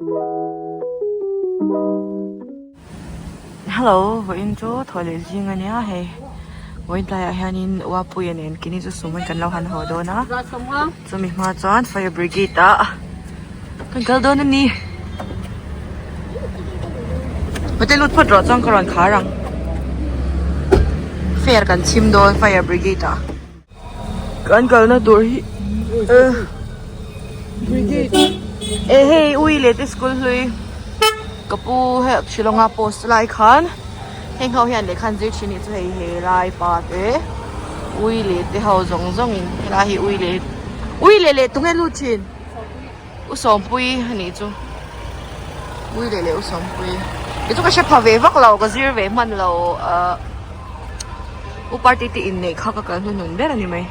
Hello vawiin chu thaw leh zing a nia hei vawiin tlaiah hianin uapuia nen kini chu sum kan lo han haw dawn a chumi hma chuan fire brigade ah kan kal dawn a ni hotel lut phawt rawh chuan ka rawn khar ang fair kan chhim dawn fire brigade ah. Kan kalna tur hi brigade e hei ui leh te school hlui ka pu hei Shillong a post lai khan heng ho hian lehkha an zir thin anih chu hei he lai pa te ui leh te ho zawng zawng in helai hi ui leh ui leh leh tunge lut thin u sawmpui anih chu ui leh leh u sawmpui kei chu ka hre pha ve vak lo ka zir ve hman lo ahh u party te inneih kha ka kal hnuhnun ber a ni mai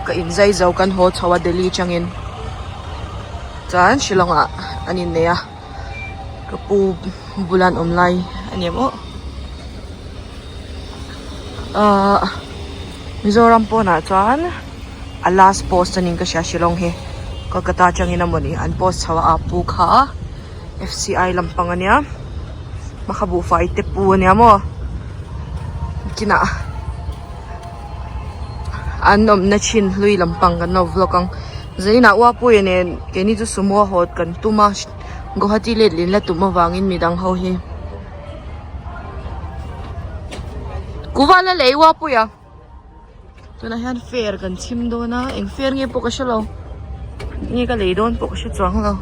ka inzai zo kan haw chho a Delhi atangin chuan Shillong ah an innei a ka pu bula an awm lai a ni maw ahh Mizoram pawnah chuan. A last post anin ka hria Shillong hi Kolkata atangin a mawni an post chho a a pu kha F_C_I lampang ania hmakha buhfai te pu ania maw kinah an awmna thin hlui lampang kan lo vlog ang zaninah uapuia nen keini chu sumo a haw kan tum a Guwahati let lin la tum avangin midang ho hi kuhva la lei uapuia. Tunah hian fair kan chhim dawn a eng fair nge pawh ka hre lo nge ka lei dawn pawh ka hre chuang lo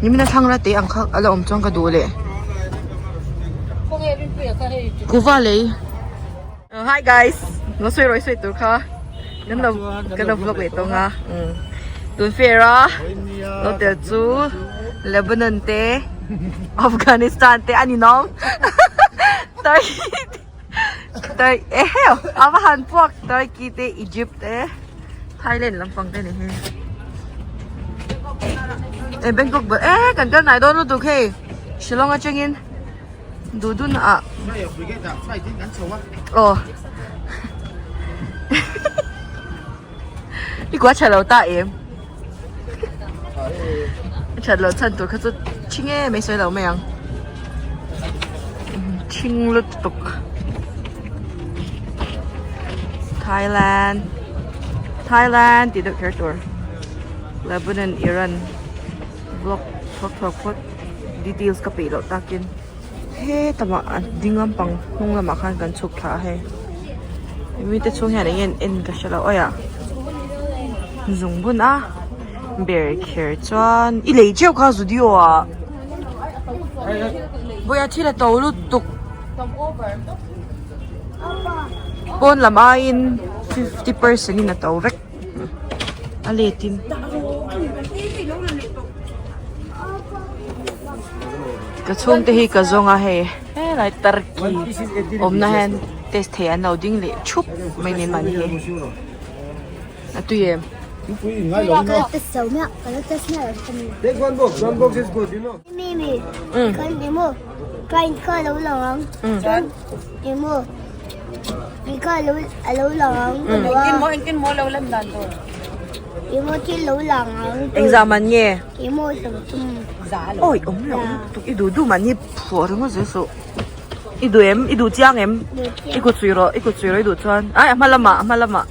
nimin a thlang la te ang kha a la awm chuan ka duh leh kuhva lei hi guys lo sawi rawih sawi tur kha kan lo kan lo vlog leh tawng a tun fair a lo tel chu Lebanon te Afghanistan te a ni nawm Turkey te. Eheu a va han puak Turkey te Egypt te Thailand lampang te ni hi e Bangkok bul e kan kal hnai dawn lutuk hei Shillong atangin Dudun ah aw i kua tha lo ta em a that loh chhan tur kha chu thing em mai sawi lo mai ang thing lutuk Thailand Thailand tih deuh kher tur Lebanon Iran vlog thawk thawk phawt details ka peih loh takin hetamah a ding lampang hnung lamah khan kan chhuk thla a hei mite chhung hian eng nge an en ka hre lo awi ah zungbun a ber kher chuan i lei teuh kha zudio ah vawiah thil a to lutuk pawn lam aiin 50% in a to vek a let in. Ka chhungte hi ka zawng a hei helai turkey awmna hian test thei an lo ding leh thup mai ni mahni hi a tui em. Engzah man nge? Awi awm loh lutuk i duh duh mahni phuah ringawt zel suh i duh em i duh chiang em i kut suih rawh i kut suih rawh i duh chuan ai a hma lamah a hma lamah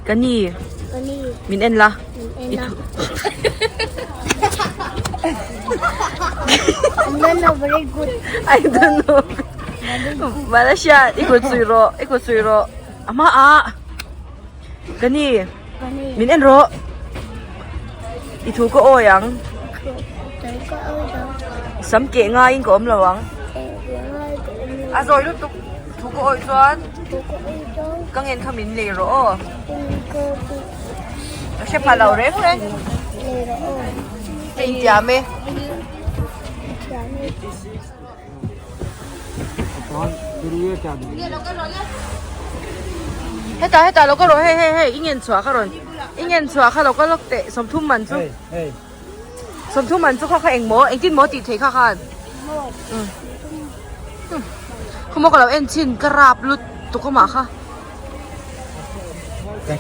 ka ni min en la i thu I don't know Malaysia i kut suih rawh i kut suih rawh a hma ah ka ni. Min en rawh. I thu ka awi ang. Sam keh ngaiin ka awm lo ang. A zawi lutuk thu ka awi chuan ka ngen kha min lei rawh aw. Ka hre pha lo reng reng. Ka intiam e. Hetah hetah lo ka rawh hei hei hei i ngen chhuah kha rawn i ngen chhuah kha lo ka lawk teh 30 man chu 30 man chu kha kha engmaw engtin maw tih theih kha khan khawmaw ka lo en chhin ka rap lut tuk amah kha. Ni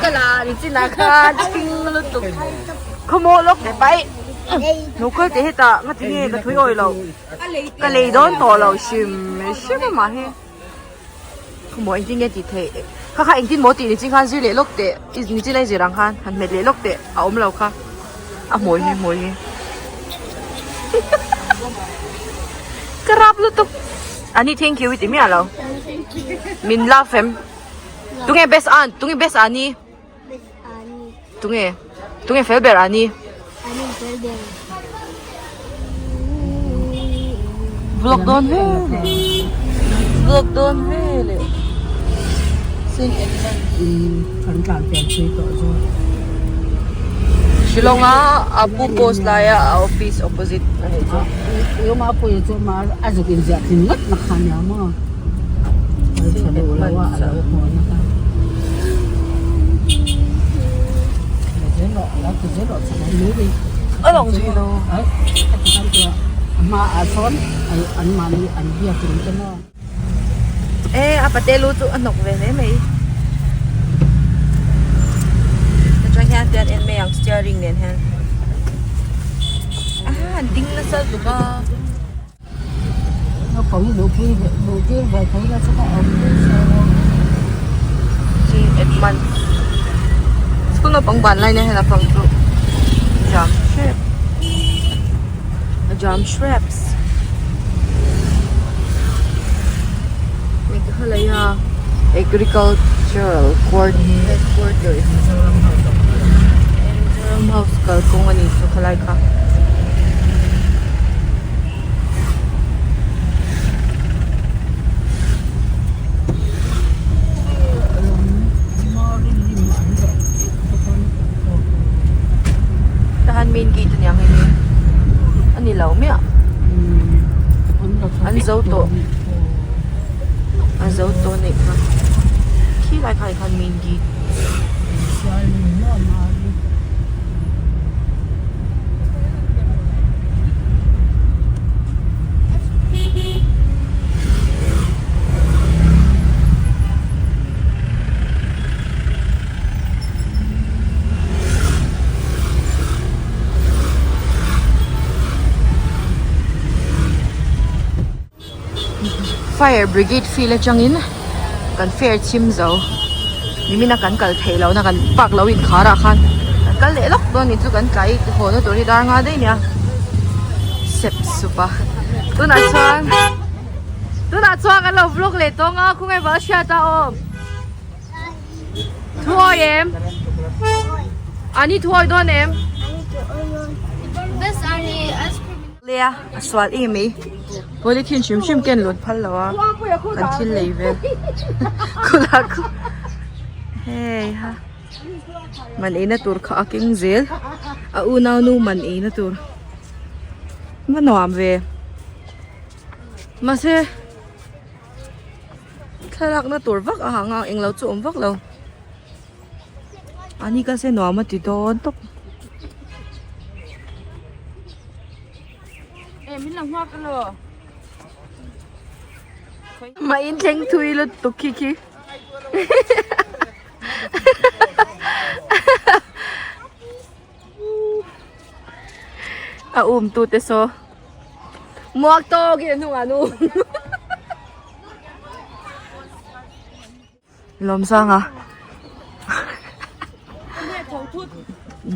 ka la ni chin ah khan thing lutuk khawmaw lawk teh paih lo kal teh hetah nga tinge ka thui awi lo ka lei dawn tawh lo hrim hrim a mah hi khawmaw engtin nge tih theih kha kha engtin maw tih ni chin khan zir leh lawk teh ni chin a i zir ang khan han hmet leh lawk teh a awm lo kha a hmui hi hmui hi ka rap lutuk ani thank you i ti miah lo min love em tunge best aunt tunge best ani tunge tunge fel ber ani vlog dawn vel vlog dawn vel sin kan tlan pian pui tawh zawk. Shillong a a pu post laia a office opposite a nih chu. Yma pui chu ma a zuk in ziah thin ngawt na kha nia maw. Al tha duh lo a a lo haw na kha. A lang thei lo. A hma ah sawn an mahni an biak in te maw. E a pate lu chu a hnawk ve hle mai atang hian tian en mai ang steering nen hian a an ding nasa lutuk a. Naupang luhpui ve luhtir ve thei la chu ka awm pui se lo. Ching Edmund school naupang ban lai nen hian a fang chu jam hrep a jam hreps. Meghalaya Agricultural Headquarters Mizoram House kalkawng a ni chu khalai kha. Tahan main gate aniang hei hi a ni lo miah an zo tawh a zo tawh a nih kha khi lai kha khan main gate. Fire brigade field atangin kan fair chhim zo nimina kan kal theih lohna kan park lo inkhar ah khan kan kal leh lawk dawn a ni chu kan tlai haw na tur hi dar nga daih a nia sep sup a tunah chuan tunah chuan kan lo vlog leh tawng a khawngaih vah a hriat a awm. Thuawi em? Ani thuawi dawn em? Lea a sual em mai. Polythene hrim hrim ken lut phal lo a. Kan thil lei vel. Khula khu. Hei ha. Man eina tur kha a keng zel. A unau nu man eina tur. Va nuam ve. Mahse. Thlalakna tur vak a hang a englo chu awm vak lo a ni ka se nuam a ti dawn tawp. Mah in thleng thui lutuk khi khi. A um tu te saw muak tawk in a hnungah an um Lawmsanga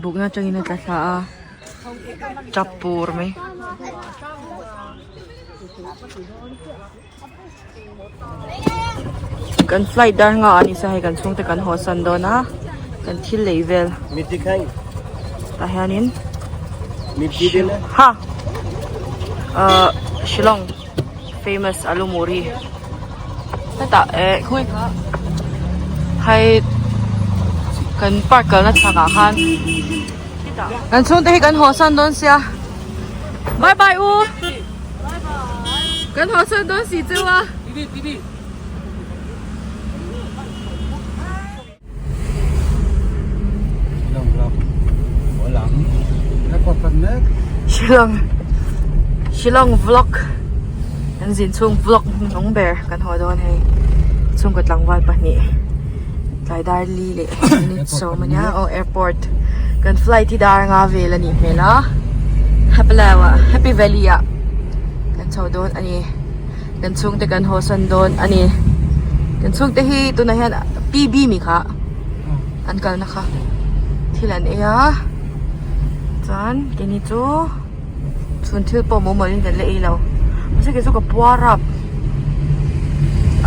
bukna atangin a tla thla a tap pur mai. Kan flight dar nga a ni sa hei kan chhungte kan haw san dawn a kan thil lei vel tah hianin ha ahh Shillong famous alu muri hetah eh khawi kha hai kan park kalna chhakah khan kan chhungte hi kan haw san dawn sia bye bye u. Kan haw sawn dawn si cheu a. Shillong Shillong vlog kan zin chhung vlog hnung ber kan haw dawn hei. Chhungkaw tlangval pahnih tlai dar li leh minute sawm a nia aw airport kan flight hi dar anga vel a nih hmel a happy ah happy valley ah kan chho dawn a ni kan chhungte kan haw san dawn a ni kan chhungte hi tunah hian P B mi kha an kalna kha thil an ei a chuan keini chu. Chhun thil pawh mumal in kan la ei lo mahse kei chu ka puar a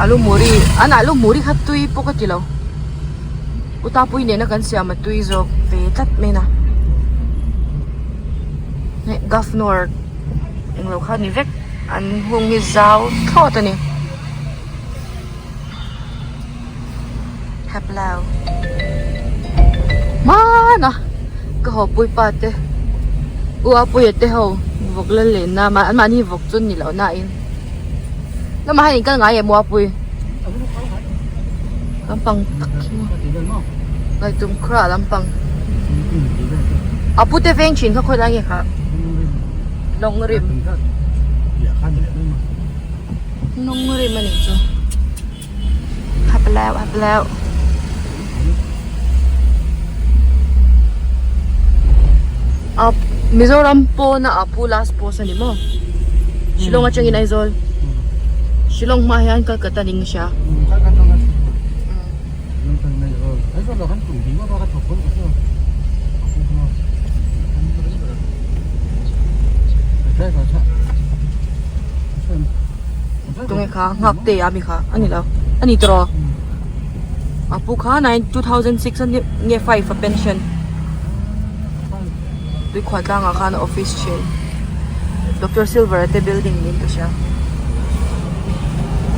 alu muri an alu muri kha tui pawh ka ti lo utapui nena kan siam a tui zawk ve tlat mai na hei governor englo kha ni vek an hung hi zau thlawt a ni. Haplau hmana ka haw pui pa te u Apuia te ho vawk la len na an mahni vawk chu ni loh na in lamah hian in kal ngai em u Apui lampang tak hi ngaihtum khura lampang a pute veng thin kha khawi lai nge kha lawngrim. Nung rim a nih chu hap leuh hap leuh. A Mizoram pawna a pu last post a ni maw Shillong atangin Aizawl Shillong hma hian Calcutta ning a hria. Tunge kha nghak te a mi kha a ni lo a ni tawh a pu kha nine 2006 a nge 5 a pension tuikhuah tlangah khan a office thin Doctor Silver te building niin ka hria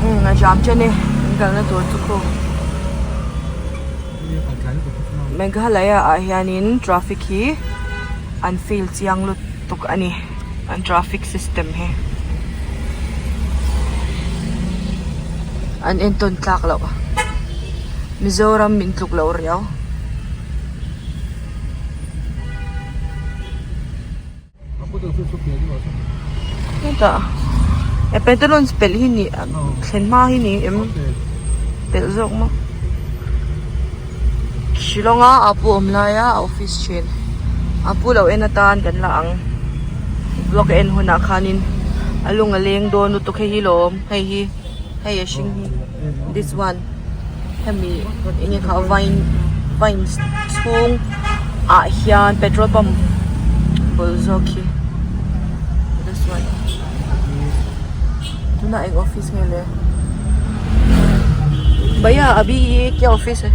umm a jam chen e an kalna tur chu khu Meghalaya ah hianin traffic hi an fail chiang lutuk a ni an traffic system hi an entawn tlak loh Mizoram min tluk loh riau. Hetah e pantaloons pelh hi ni thlen hma hi ni em pelh zawk maw Shillong a a pu awm lai a a office thin a pu lo en atan kan la ang vlog a en hunah khanin a lung a leng dawn lutuk hei hi lawm hei hi hei a hring hi this one hemi enge kha vine vine chhung ah hian petrol pump bul zawk hi this one tunah eng office nge le bhaiya abhi ye kya office hai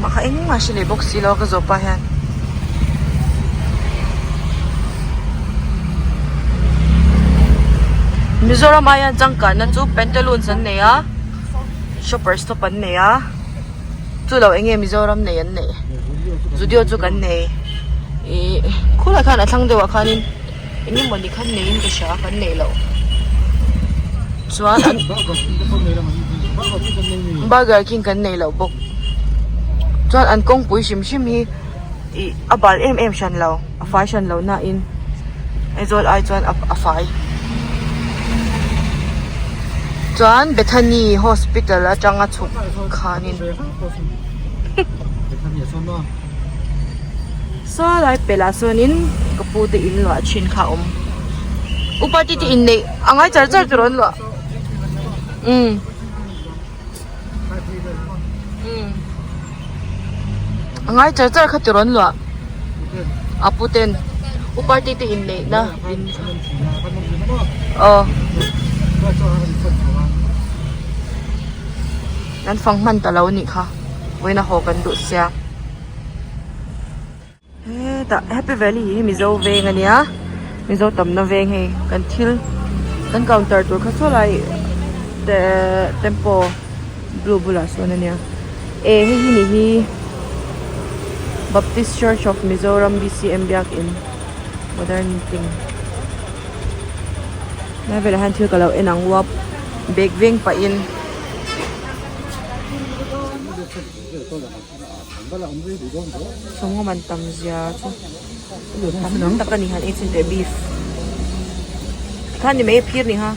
Mah kha engmah hre leh bawk si lo a ka zawh pah hian. Mizoram aia changkanna chu pantaloons an nei a shoppers stop an nei a chu lo eng nge Mizoram nei an neih zudio chu kan nei ih khulai khan a thlang deuhah khanin eng emaw ni khan neiin ka hria kan neih loh chuan an burger king kan neih loh bawk chuan an kawngpui hrim hrim hi ih a bal em em hran lo a fai hran lo na in Aizawl ai chuan a fai chuan Bethany hospital atanga chhuk khanin Saw lai pelh ah sawnin ka pu te in luah thin kha a awm upa te te inneih a ngai char char tur an luah umm umm a ngai char char kha tur an luah a pu ten upa te te inneih na in aw kan fang hman ta lo a nih kha vawiin a haw kan duh sia. Hetah happy valley hi mizo veng a nia mizo tamna veng hei kan thil kan counter tur kha saw lai tempo blue bulah sawn a nia eh hei hi ni hi baptist church of mizoram B_C_M biakin modern meeting lai velah hian thil ka lo en ang uap bag veng pahin. Sawmnga man tam zia chu tam tak a ni han ei chhin teh beef. Kha ni mai a phir ni kha.